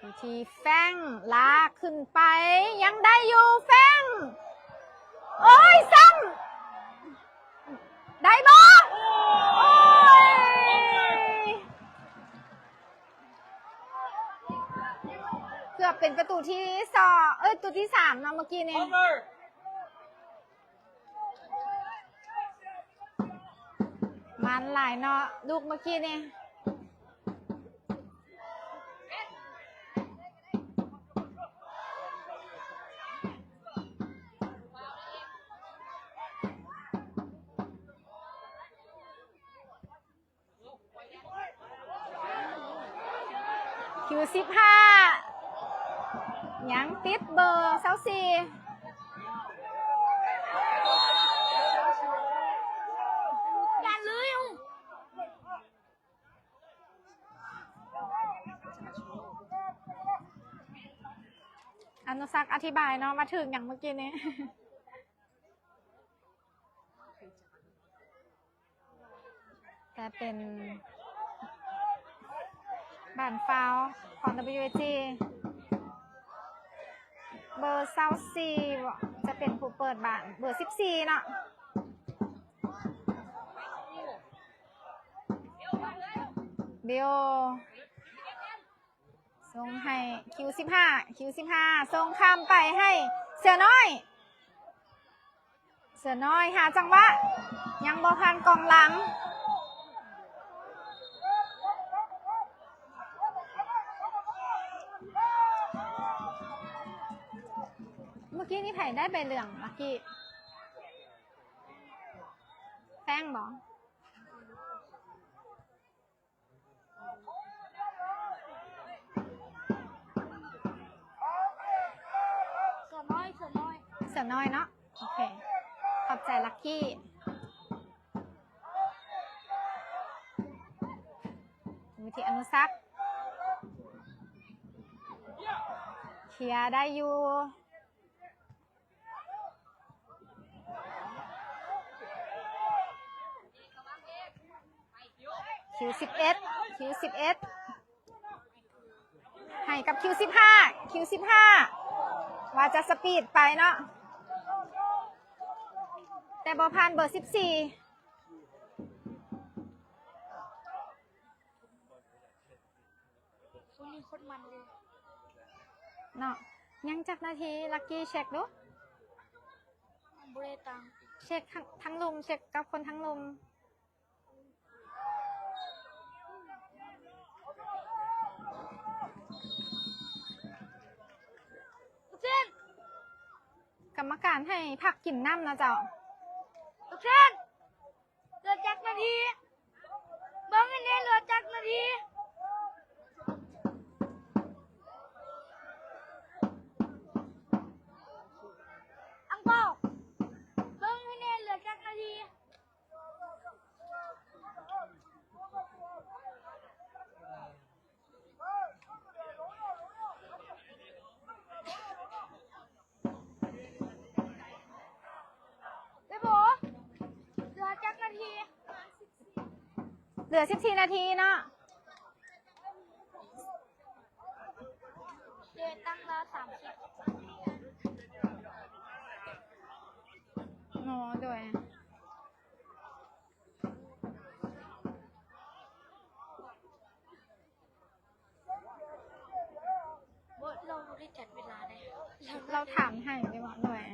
ຢູ່ທີ່ແຟງ ລາກຂຶ້ນໄປ ຍັງໄດ້ຢູ່ ແຟງ ໂອ້ຍ ຊ້ຳ ໄດ້ບໍ່? ໂອ້ຍ ເກືອບເປັນປະຕູທີສອງ ເອີຍ ປະຕູທີສາມເນາະ ເມື່ອກີ້ນີ້. ອັນຫຼາຍເນາະ ລູກເມື່ອກີ້ນີ້. ຄິວສິບຫ້າ ຍັງຕິດເບີຊາວສີ່ ອະນຸສັກອະທິບາຍເນາະ ວ່າຖືກຫຍັງເມື່ອກີ້ນີ້. ກາຍເປັນບານຟາວຂອງ WSG ເບີຊາວສີ່ ຈະເປັນຜູ້ເປີດບານ ເບີສິບສີ່ເນາະ ເບວ ສົ່ງໃຫ້ຄິວສິບຫ້າ ຄິວສິບຫ້າ ສົ່ງຂ້າມໄປໃຫ້ເສືອນ້ອຍ ເສືອນ້ອຍຫາຈັງຫວະ ຍັງບໍ່ຜ່ານກອງຫຼັງ. ເມື່ອກີ້ນີ້ໃຜໄດ້ໃບເຫຼືອງ ລັກກີ້ ແປ້ງບໍ? ເສືອນ້ອຍ ເສືອນ້ອຍ ເສືອນ້ອຍເນາະ ໂອເຄ ຂອບໃຈລັກກີ້ ວິທີອະນຸສັກ ເຄຍໄດ້ຢູ່. ຄິວສິບເອັດ ຄິວສິບເອັດ ໃຫ້ກັບຄິວສິບຫ້າ ຄິວສິບຫ້າ ວ່າຈະສະປີດໄປເນາະ ແຕ່ບໍ່ຜ່ານເບີສິບສີ່. ເນາະ ຍັງຈັກນາທີ ລັກກີ້ ເຊັກດູ ບໍ່ໄດ້ຕັ້ງ ເຊັກທັງ ທັງລຸ່ມ ເຊັກກັບຄົນທັງລຸ່ມ. ກຳມະການໃຫ້ພັກກິນນ້ຳນະເຈົ້າ. ເຫຼືອຈັກນາທີ ເບິ່ງໃຫ້ແດ່ ເຫຼືອຈັກນາທີ ອັງເປົາ ເບິ່ງໃຫ້ແດ່ ເຫຼືອຈັກນາທີ. ເດໂບ ເຫຼືອຈັກນາທີ? ເຫຼືອສິບສີ່ນາທີເນາະ ເດ ຕັ້ງລາວສາມສິບ ໂອ້ ໂດຍ. ບໍ່ ລາວບໍ່ໄດ້ຈັດເວລາໃດ ລາວຖາມໃຫ້ເດ້ວ່າໜ່ວຍ.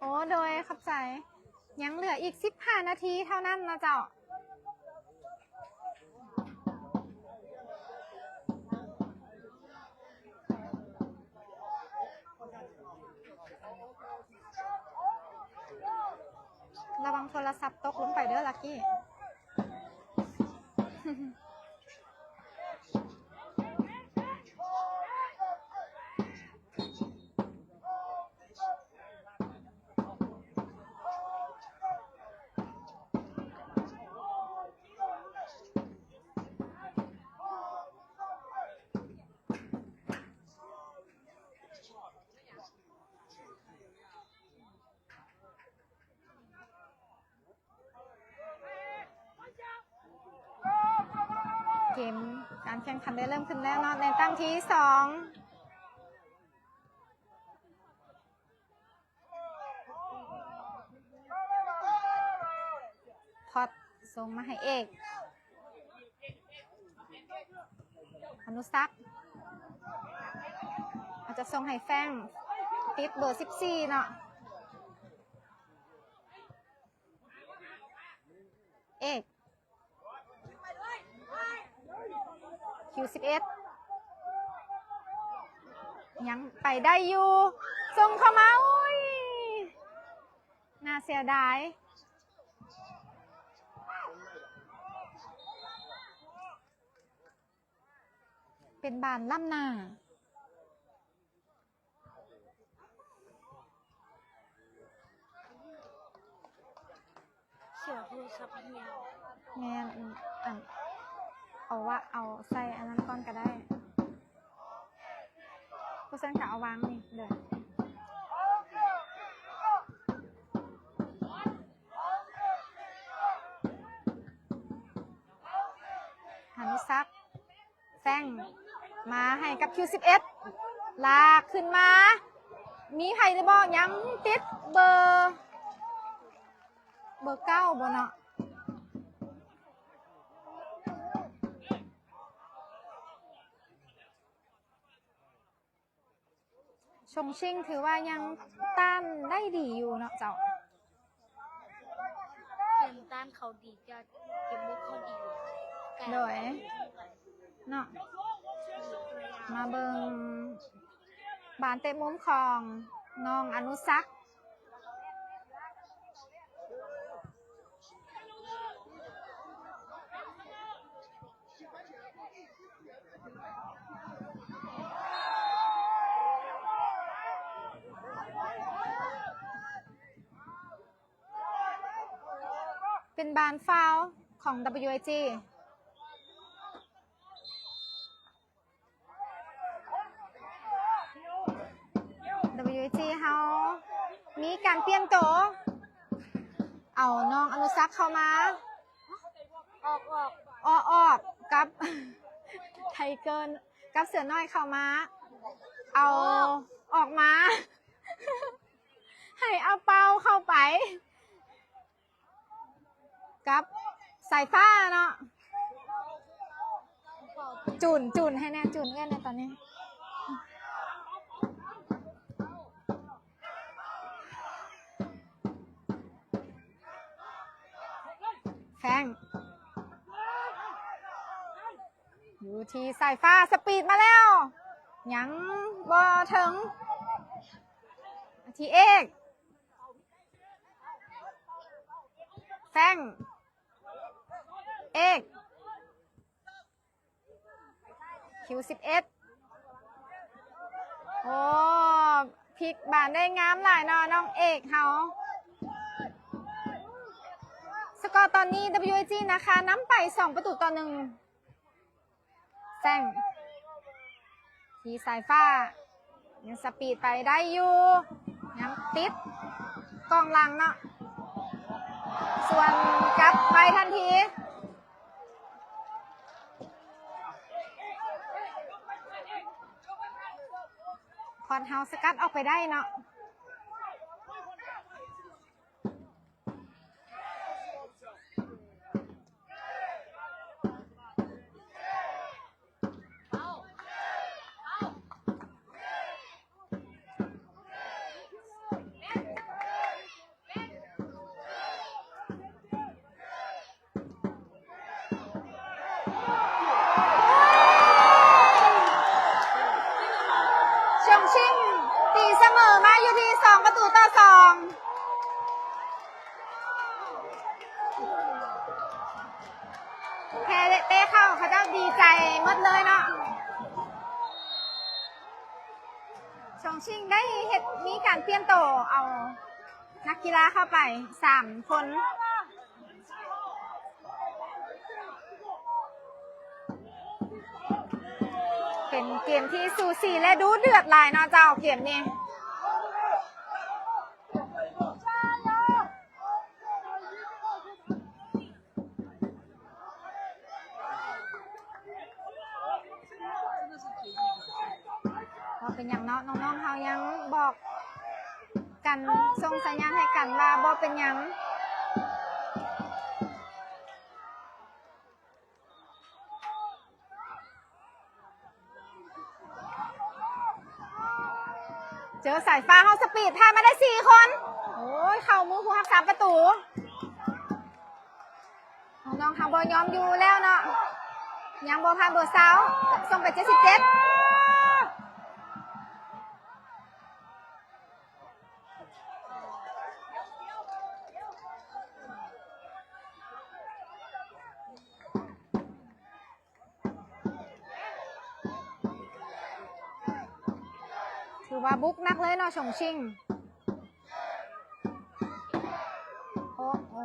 ໂອ້ ໂດຍ ຂອບໃຈ. ຍັງເຫຼືອອີກສິບຫ້ານາທີເທົ່ານັ້ນນະເຈົ້າ. ລະວັງໂທລະສັບຕົກລົງໄປເດີ ລັກກີ້. ເ ກມການແຂ່ງຂັນໄດ້ເລີ່ມຂຶ້ນແລ້ວເນາະ ໃນຕັ້ງທີສອງ ພອດສົ່ງມາໃຫ້ເອກ ອະນຸສັກ ອາດຈະສົ່ງໃຫ້ແຟງ ຕິດເບີສິບສີ່ເນາະ ເອກ ຄິວສິບເອັດ ຍັງໄປໄດ້ຢູ່ ສົ່ງເຂົ້າມາ ໂອ້ຍ ໜ້າເສຍດາຍ ເປັນບານລ້ຳໜ້າ. ເສຍໂທລະສັບເຫຍ ແມ່ນ ອັນ ເອົາວະ ເອົາໃສ່ອັນນັ້ນກ່ອນກະໄດ້ ບໍ່ຊັ້ນກະເອົາວາງນີ້ເດີ ອານຸສັກ ແຟງ ມາໃຫ້ກັບຄິວສິບເອັດ ລາກຂຶ້ນມາ ມີໃຜຫຼືບໍ່ ຍັງຕິດເບີ ເບີເກົ້າບໍ່ເນາະ ຊົງຊິງ ຖືວ່າຍັງຕ້ານໄດ້ດີຢູ່ເນາະເຈົ້າ ເກມຕ້ານເຂົາດີ ຈະເກມບຸກເຂົາດີ ໂດຍ ເນາະ ມາເບິ່ງບານເຕະມຸມຂອງນ້ອງອະນຸສັກ. ເປັນບານຟາວຂອງ WIG WIG ເຮົາມີການປ່ຽນໂຕ ເອົານ້ອງອະນຸສັກເຂົ້າມາ ອອກ ອອກ ອອກ ອອກ ກັບໄທເກີນ ກັບເສືອນ້ອຍເຂົ້າມາ ເອົາ ອອກ ອອກມາ ໃຫ້ອາເປົາເຂົ້າໄປ ກັບສາຍຟ້າເນາະ ຈູນ ຈູນໃຫ້ແນ່ ຈູນເອື້ອຍແນ່ຕອນນີ້ ແຟງ ຢູ່ທີ່ສາຍຟ້າ ສະປີດມາແລ້ວ ຍັງບໍ່ເຖິງ ທີ່ເອກ ແຟງ ເອກ ຄິວສິບເອັດ ໂອ້ ພິກບານໄດ້ງາມຫຼາຍເນາະ ນ້ອງເອກເຮົາ ສະກໍຕອນນີ້ WIG ນາຄານຳໄປສອງປະຕູຕໍ່ໜຶ່ງ. ແຊງ ທີ່ສາຍຟ້າ ຍັງສະປີດໄປໄດ້ຢູ່ ຍັງຕິດກອງຫຼັງເນາະ ສວນກັບໄປທັນທີ ພອດເຮົາສະກັດອອກໄປໄດ້ເນາະ. ຊົງຊິງ ຕີສະເໝີມາຢູ່ທີ່ສອງປະຕູຕໍ່ສອງ ແຄ່ເຕະເຂົ້າ ເຂົາເຈົ້າດີໃຈໝົດເລີຍເນາະ. ຊົງຊິງໄດ້ເຮັດ ມີການປ່ຽນໂຕ ເອົານັກກິລາເຂົ້າໄປສາມຄົນ. ເປັນເກມທີ່ສູສີ ແລະ ດຸເດືອດຫຼາຍເນາະເຈົ້າ ເກມນີ້. ນ້ອງໆເຮົາຍັງບອກກັນ ສົ່ງສັນຍານໃຫ້ກັນວ່າບໍ່ເປັນຫຍັງ. ເຈີສາຍຟ້າເຮົາສະປີດ ຜ່ານມາໄດ້ສີ່ຄົນ. ໂອ້ຍ ເຂົ້າມືຜູ້ຮັກສາປະຕູ. ນ້ອງໆເຮົາບໍ່ຍອມຢູ່ແລ້ວເນາະ. ຍັງບໍ່ຜ່ານເບີຊາວ ສົ່ງໄປເຈັດສິບເຈັດ. ຖືວ່າບຸກໜັກເລີຍເນາະ ຊົງຊິງ. ໂອ້ໂຫ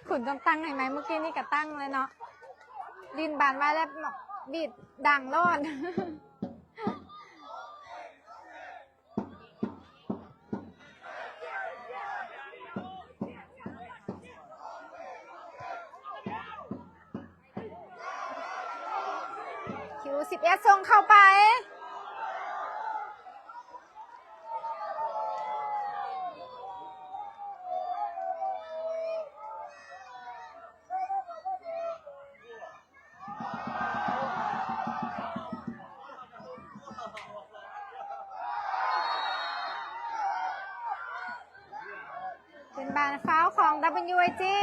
ຂຸນຕ້ອງຕັ້ງໃຫ້ໃໝ່ ມື້ກີ້ນີ້ກະຕັ້ງແລ້ວເນາະ ຫຼິ້ນບານໄວ້ແລ້ວ ບີດດັງໂລດ. ຄິວສິບເອັດ ສົ່ງເຂົ້າໄປ. ເປັນບານຟາວຂອງ ດັບເບິນຢູໄອຈີ.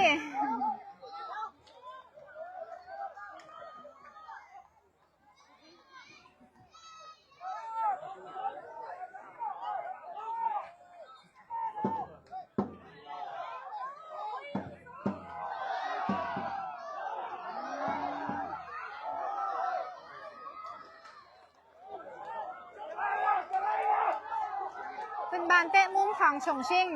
ເປັນບານເຕະມຸມຂອງຊົງຊິງ.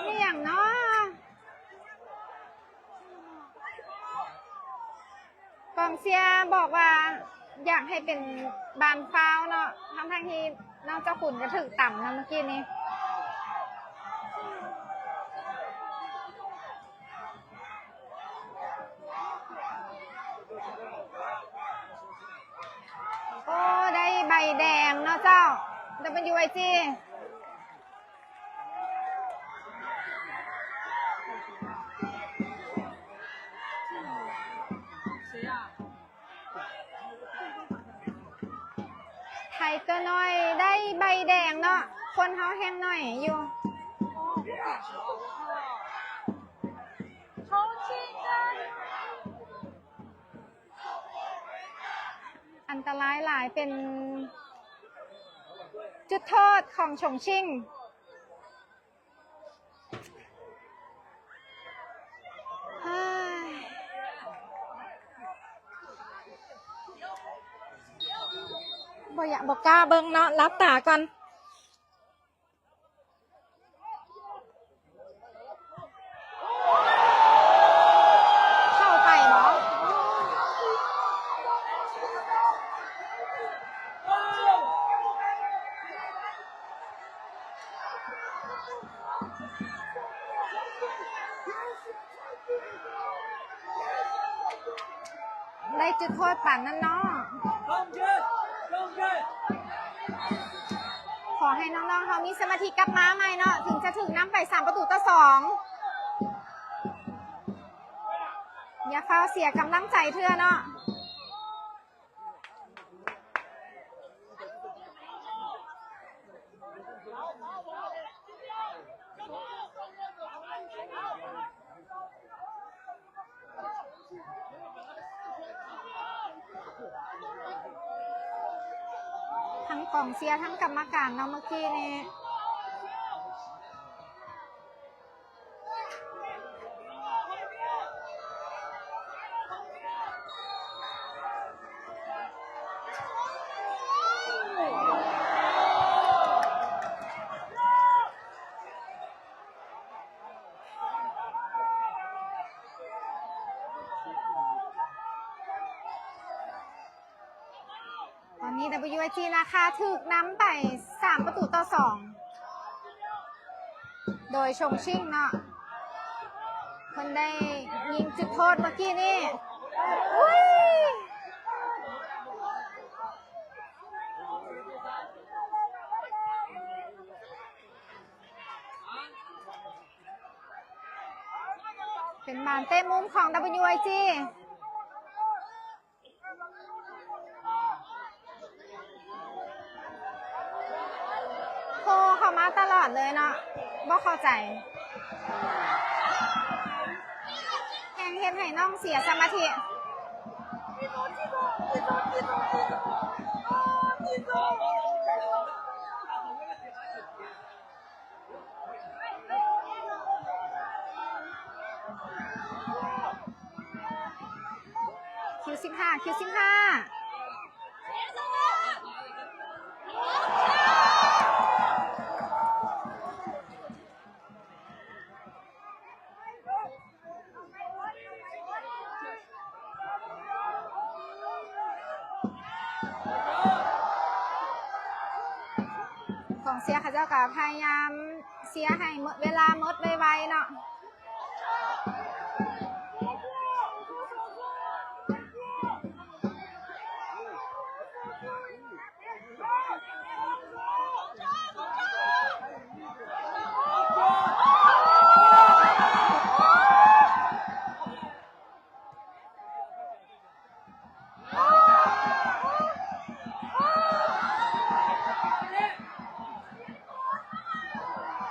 ອີ່ຫຍັງເນາະ? ກອງເຊຍບອກວ່າຢາກໃຫ້ເປັນບານຟາວເນາະ ທັງໆທີ່ນ້ອງເຈົ້າຂຸນກະຖືກຕຳນະມື້ກີ້ນີ້. ໂອ້ ໄດ້ໃບແດງເນາະເຈົ້າ ດັບເບິນຢູໄອຈີ. ໄທຕົວນ້ອຍໄດ້ໃບແດງເນາະ ຄົນເຮົາແຮ່ງໜ້ອຍຢູ່. ອັນຕະລາຍຫຼາຍ ເປັນຈຸດໂທດຂອງຊົງຊິງ. ບໍ່ຢາກ ບໍ່ກ້າເບິ່ງເນາະ ຫຼັບຕາກ່ອນ. ເຂົ້າໄປບໍ່? ໄດ້ຈຸດໂທດປານນັ້ນເນາະ. ຂໍໃຫ້ນ້ອງໆເຮົາມີສະມາທິກັບມາໃໝ່ເນາະ ເຖິງຈະຖືກນຳໄປສາມປະຕູຕໍ່ສອງ. ຢ່າຟ້າວເສຍກຳລັງໃຈເທື່ອເນາະ. ທັງກອງເຊຍ ທັງກຳມະການເນາະ ເມື່ອກີ້ນີ້. ຕອນນີ້ WIG ນາຄາຖືກນຳໄປສາມປະຕູຕໍ່ສອງ ໂດຍຊົງຊິງເນາະ ເພິ່ນໄດ້ຍິງຈຸດໂທດເມື່ອກີ້ນີ້ ອຸ້ຍ ເປັນບານເຕະມຸມຂອງ WIG ໂທເຂົ້າມາຕະຫຼອດເລີຍເນາະ ບໍ່ເຂົ້າໃຈ ແຮງເຮັດໃຫ້ນ້ອງເສຍສະມາທິ. ຄິວສິບຫ້າ ຄິວສິບຫ້າ ກອງເຊຍເຂົາເຈົ້າກໍພະຍາຍາມເຊຍໃຫ້ໝົດເວລາໝົດໄວໆເນາະ.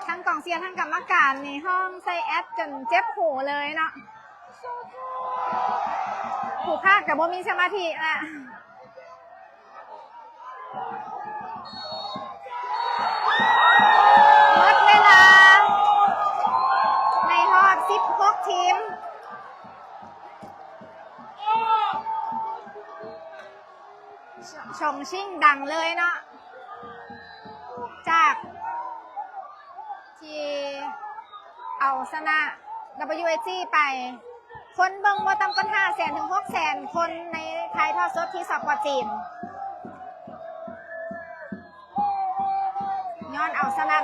ທັງກອງເຊຍ ທັງກຳມະການນີ້ຮ້ອງໃສ່ແອັດຈົນເຈັບຫູເລີຍເນາະ. ຜູ້ພາກກໍບໍ່ມີສະມາທິລະ. ໝົດເວລາໃນຮອບສິບຫົກທີມ. ຊົງຊິງດັງເລີຍເນາະ ຈາກທີ່ເອົາຊະນະ WIG ໄປ ຄົນເບິ່ງບໍ່ຕ່ຳກວ່າຫ້າແສນເຖິງຫົກແສນຄົນໃນຖ່າຍທອດສົດທີ່ສປອດຈີນ ຍ້ອນເອົາຊະນະ